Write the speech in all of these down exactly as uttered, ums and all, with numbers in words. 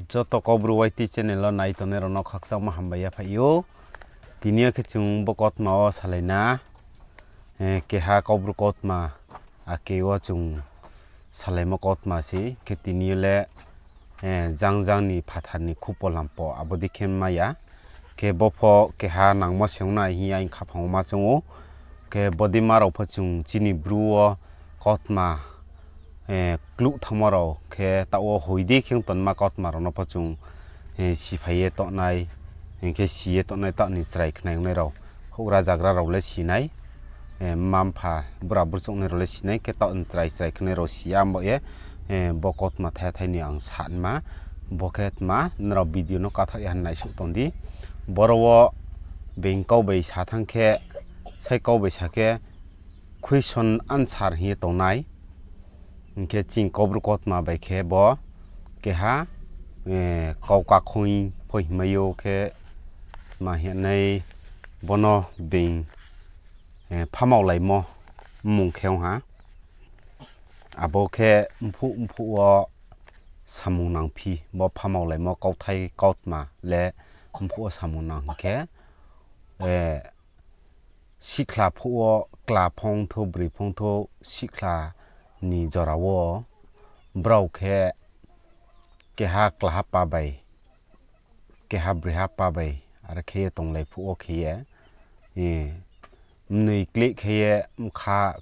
Joto Kaubru Y T channel wo nai tongnai rao no khakchangma hambai yaphaih ou. Tini yo khe chung bo kautma wo salai na, eh, keha Kaubru kautma, ake wo chung salaimo kautma se, khe tini yo le, eh, jang jang ni phathar ni khupo lampo abo dei khe mai ya. Khe bo pho keha nangmo se ong nai hing ye ang khaphang wo ma choung ou. Khe bodeima rao pho chung chini Bru wo kautma, eh, kluh thanngmo rao khe taoh wo hoi dei khe ong tonma kautma rao no pho chung, eh, siphai ye tongnai, hing khe si ye tongnai taoh ni chrai khnai ongnai rao, houhgra zagra rao le si nai, eh, mma mpha bura burchouh ongnai rao le si nai, khe taoh ni chrai chrai khnai rao si ya, abo ye, eh, bo kautma thaiha thai ni ang sa nma, bo khe tma, nrao video no kathaoh ya hing naisouh tong di. Boro wo being kau bai sa thanng khe, sai kau bai sa khe, question answer hing ye tongnai. Hing khe ching Kaubru kautma bai khe bo keha, eh, kau kakhoi pho hingmai ou khe, tma hing nai, bono being, eh, phamaolaimo mmung khe ong ha. Abo khe mphuh mphuh wo samung nangphi, bo phamaolaimo kauthai kautma le mphuh wo samung nang hing khe, eh, sihkhla phuh wo kla phongthou, broi phongthou, sihkhla ni jora wo brao khe keha klaha pa bai, keha broiha pa bai, are khe ye tonglai phuh wo khe ye, eh, mnoi kleh khe ye bkha,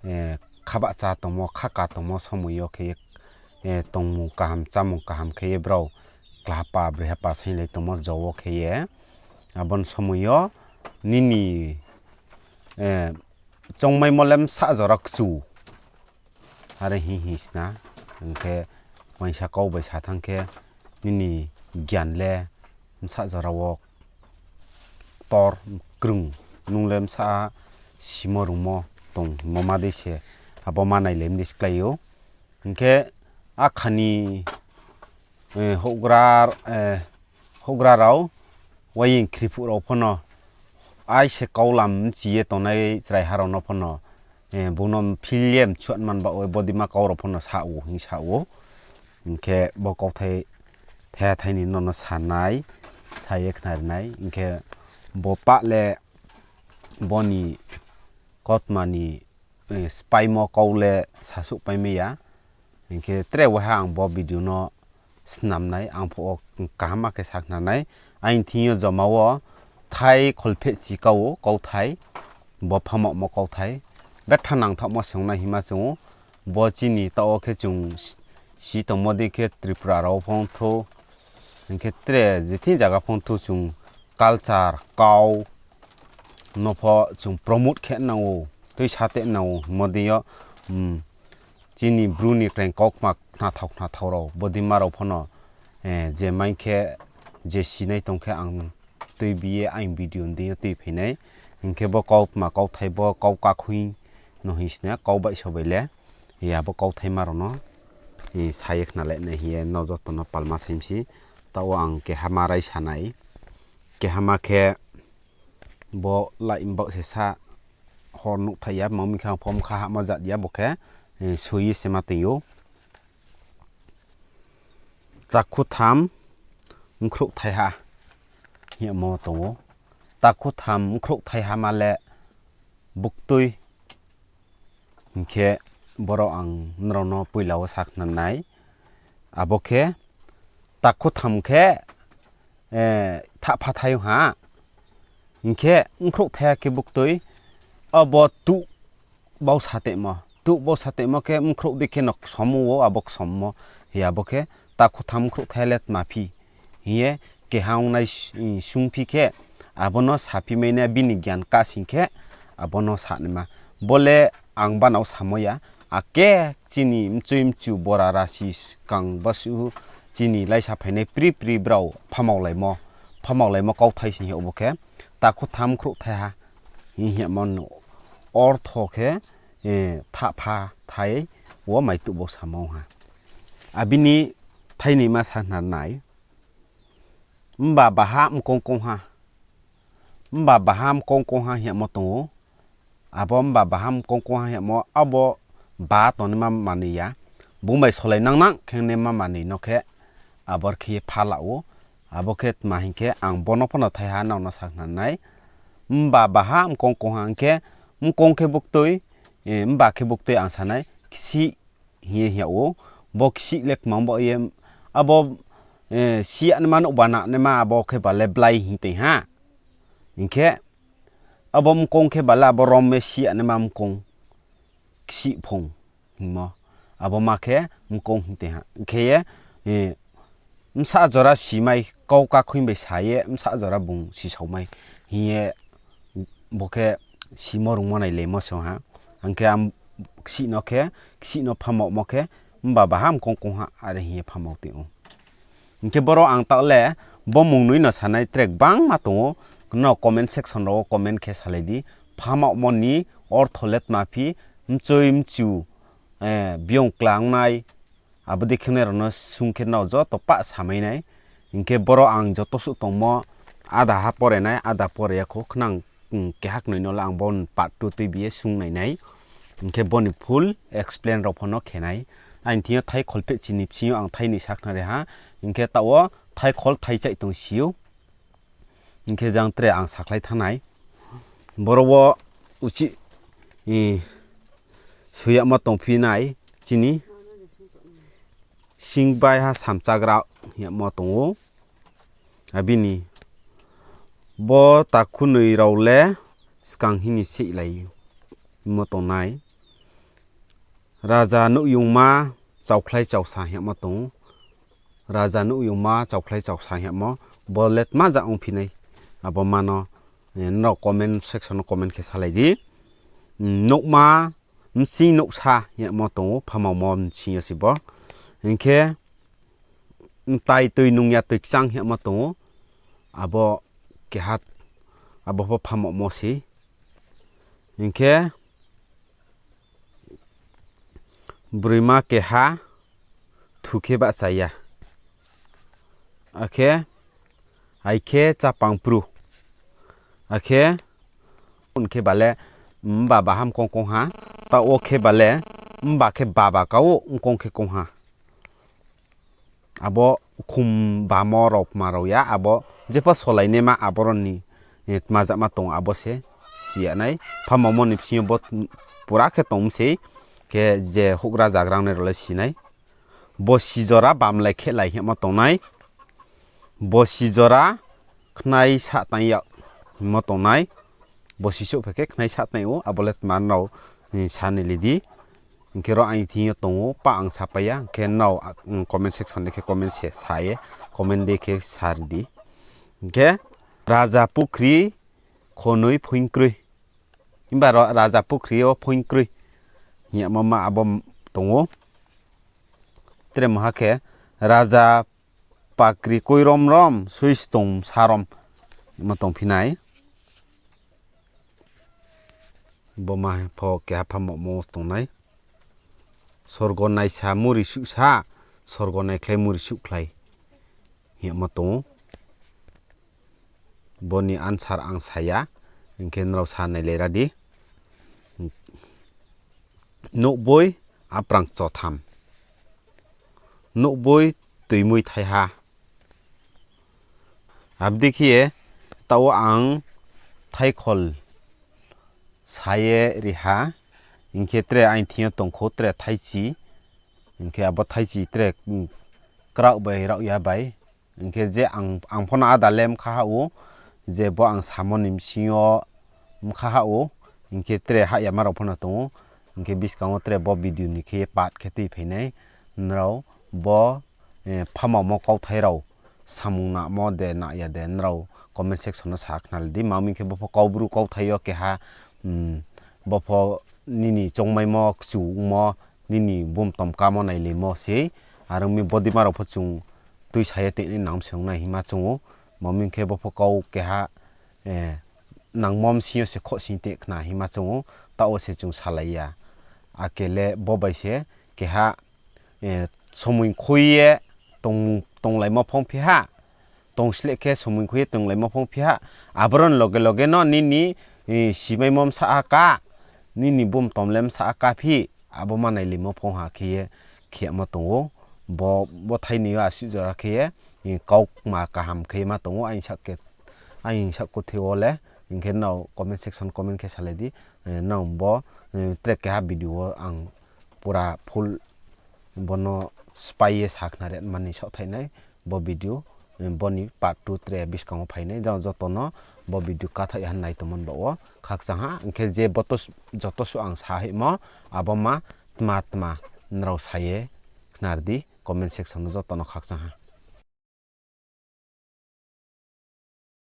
eh, khabahcha tongmo, khaka tongmo somoi yo khe ye, eh, tongmung kaham, chámung kaham khe ye brao klaha pa, broiha pa sainglai tongmo jo wo khe ye, abo ni somoi yo nini, eh, chongmaimo le bsa jora kchu. Are hing hing sna, hing khe uaingsa kau bai sa thanng khe, nini gyan le bsa jora wo ktor krung, nung le bsa simo rungmo tong hingmo ma dei se, abo ma nailai mi dei se klái ou. Hing khe akha ni, eh, houhgra, eh, houhgra rao, uaiying khriphuh rao pho no, ai se kaulam bchi ye tongnai chraiha rao no pho no, eh, bung no phil ye mchuat man baoh ye bodeima kau rao pho no sa ou hing sa ou. Hing khe bo kauthai thaiha thai ni no no sa nai, sa ye khnari nai. Hing khe bo pah le bo ni kautma ni, eh, spaimo kau le sasuhpai mai ya. Hing khe tre waiha ang bo video no snam nai, ang phuh wo kaham khe sa khna nai. Aini thing yo joma wo thai kholphehchi kau ou kauthai, bo phamaomo kauthai. Betha nangthaohmo se ong nai hingma chung ou. Bo chini taoh wo khe chung si tongmo dei khe Tripura rao phongthou, hing khe tre je thing zaga phongthou chung culture, kau no pho chung promote khe nang ou, tuisa te nang ou, hingmo dei yo, chini Bru ni kraing kautma khnathao khnathao rao, bodeima rao pho no, eh, je mai khe, je sinai tong khe ang tuibi ye aini video ni deing yo tuiphai nai. Hing khe bo kautma kauthai bo kau kakhoi no hing sna, kau baihso bai le, eh, abo kauthaima rao no, eh, sa ye khnalai nai hing ye no joto no palma saimsi. Taoh wo ang kehama raisa nai, kehama khe bo lai mbaoh se sa hor nuhthai ya, ma mi khe ang pho mkha hahma jat ya bo khe, eh, soi ye se ma tong ou. Takhu tham bkhrouh thaiha hingmo tong ou. Takhu tham bkhrouh thaiha ma le buktui. Hing khe boro ang nrao no poila wo sa khna nai. Abo khe takhu tham khe, eh, thahpha thai ha. Hing khe bkhrouh thaiha khe buktui. Abo tuh bau satemo. Tuh bau satemo khe bkhrouh dei khe no ksom ou, abo ksommo. Hi abo khe takhu tham bkhrouh thaiha le tma phi hing ye keha ongnai s-, sungphi khe, abo no saphi mai nai bini gyan kasing khe, abo no sa naima. Bo le ang banao samo ya, ake chini mchoi mchu bora rasi skang basuh chini laisa phainai pri pri brao phamaolaimo, phamaolaimo kauthai sing hi abo khe, takhu tham bkhrouh thaiha hing hingmo no ortho khe, eh, thahpha thai wo maituh bo samo ha. Abini thaini ma sa khna nai. Mba baha mkong kong ha. Mba baha mkong kong ha hingmo tong ou. Abo mba baha mkong kong ha hingmo abo ba tongnaima manoi ya. Bung bai solai nang nang khe naima manoi no khe Abor khe ye pha la ou. Abo khe tma hing khe ang bo no pho no thaiha nrao no sakhnari nai. Mba baha mkoung koungha hing khe, mkoung khe buktui, eh, mba khe buktui ang sa nai, ksih hing ye hing yag ou. Bo ksih le kmang bo ye, abo, eh, si ya naima nouhba na naima abo khe ba le blai hing tong ha. Hing khe, abo mkoung khe ba le abo rom ye si ya naima mkoung, ksih phung hingmo. Abo ma khe mkoung hing tong ha. Hing khe ye, eh, bsa jora simai kau kakhoing bai sa ye, bsa jora bung sisaomai hing ye bo khe simo rungmo nai le mo se ha. Ang khe ang ksih no khe, ksih no phamaomo khe, mba baha mkoung koungha are hing ye phamao tong ou. Hing khe boro ang taoh le bo mung noi no sanai tre gbangma tong ou, nrao comment section rao wo comment khe salai di. Phamaomo ni ortho le tma phi, mchoi mchu, eh, biyong klangnai, abo dei khe nai rao no sung khe nrao joto pah samai nai. Hing khe boro ang joto suh tongmo, ada ha pore nai, ada pore ya khou, khnang, mm, keha knoi no le ang bo part two tuibi ye sung nai nai. Hing khe bo ni full explain rao pho no khe nai. Aini thing yo thaikhol pheh chini bsing yo ang thai ni sakhnari ha. Hing khe taoh wo thaikhol thaichaih tong si ou. Hing khe jang tre ang sakhlai thanng nai. Boro wo uchih, eh, soi yagmo tongphi nai chini sing bai ha samchagra hing yagmo tong ou. Abini bo takhunoi rao le skang hing ni seihlai mo tong nai. Raja nouhyungma chaokhlai chaosa hing yagmo tong ou. Raja nouhyungma chaokhlai chaosa hing yagmo, bo le tma ja ongphi nai. Abo ma no, eh, nrao comment section no comment khe salai di. Mm, nouhma, bsing nouhsa hing yagmo tong ou, phamaomo bsing yo se bo. Hing khe, mtai toi nung ya toi kchang hing yagmo tong ou. Abo keha, abo pho phamaomo se. Hing khe, broima keha thu khe bahcha ya. Akhe, ai khe chapang pru. Akhe, un khe ba le, mba baha mkoung koungha, taoh wo khe ba le, mba khe baba ka ou, mkoung khe koungha. Abo khum bamo rao kma rao ya, abo jepho solai naima aboro ni, eh, tma jama tong abo se si ya nai. Phamaomo ni bsing yo bo pura khe tong mi sei, khe je houhgra zagra ongnai rao le si nai. Bosi jora bamlai khehlai hingmo tong nai. Bosi jora khnai sah tang ya hingmo tong nai. Bosi souhphai khe khnai sah tang ou, abo le tma nrao, eh, sa ni le di. Hing khe ro aini thing yo tong ou, pa ang sapai ya, hing khe nrao, ah, comment section ni khe comment se sa ye, comment de khe sa ri di. Hing khe Raja Pukhri khonoi phoing kroi. Himba ro Raja Pukhri yo phoing kroi hing yagmo ma abo tong ou. Tre maha khe Raja Pakri koi rom rom, sui stong sa rom. Mo tongphi nai. Bo ma pho keha phamaomo tong nai. Sorgo naisa muri suhsa, sorgo naikhlai muri suhkhlai hingmo tong ou. Bo ni answer ang sa ya, hing khe nrao sa nai le ra di. Nouhboi aprang chotham. Nouhboi toimoi thaiha. Abo dei khe ye taoh wo ang thaikhol sa ye ri ha, hing khe tre aini thing yo tong khou tre thaichi, hing khe abo thaichi tre, mm, kraoh bai raohya bai, hing khe je ang, ang pho no áda le mkha ha ou, je bo ang samo ni bsing yo mkha ha ou, hing khe tre hah yama rao pho no tong ou, hing khe buskang wo tre bo video ni khe part khe tuiphai nai, nrao bo, eh, phamaomo kauthai rao samung namo de na ya de nrao comment section no sa khnari di, ma ong mi khe bo pho Kaubru kauthai yo keha, mm, bo pho nini choungmaimo kchu ongmo, nini bumtom kamo nailaimo sei, are ong mi bodima rao pho chung tuisa ye toinai nang se ong nai hingma choung ou, ma ong mi khe bo pho kau keha, eh, nangmo bsing yo se khohsing te khna hingma choung ou, taoh wo se chung salai ya. Akhe le bo bai se keha, eh, somoing khui ye tong, tonglaimo phong phi ha, tongsleh khe somoing khui ye tonglaimo phong phi ha, aboro ni loge loge no nini, eh, simaimo bsa ha ka, nini bumtom le bsa ha ka phi, abo ma nailaimo phong ha khe ye khemo tong ou. Bo, bo thainoi yo asuh jora khe ye, kaukma kaham khe ma tong ou, aini saoh kuthe wo le, hing khe nrao comment section comment khe salai di, nrao bo, tre keha video wo ang pura full bo no spái ye sakhnari mani saohthaih nai, bo video, bo ni part two tre buskang wo phai nai, joto no bo video kathaih ha nai tongmo ni baoh wo khakchang ha, hing khe je joto suh ang sa hoihmo, abo ma tma tma nrao sa ye khnar di comment section no joto no khakchang ha.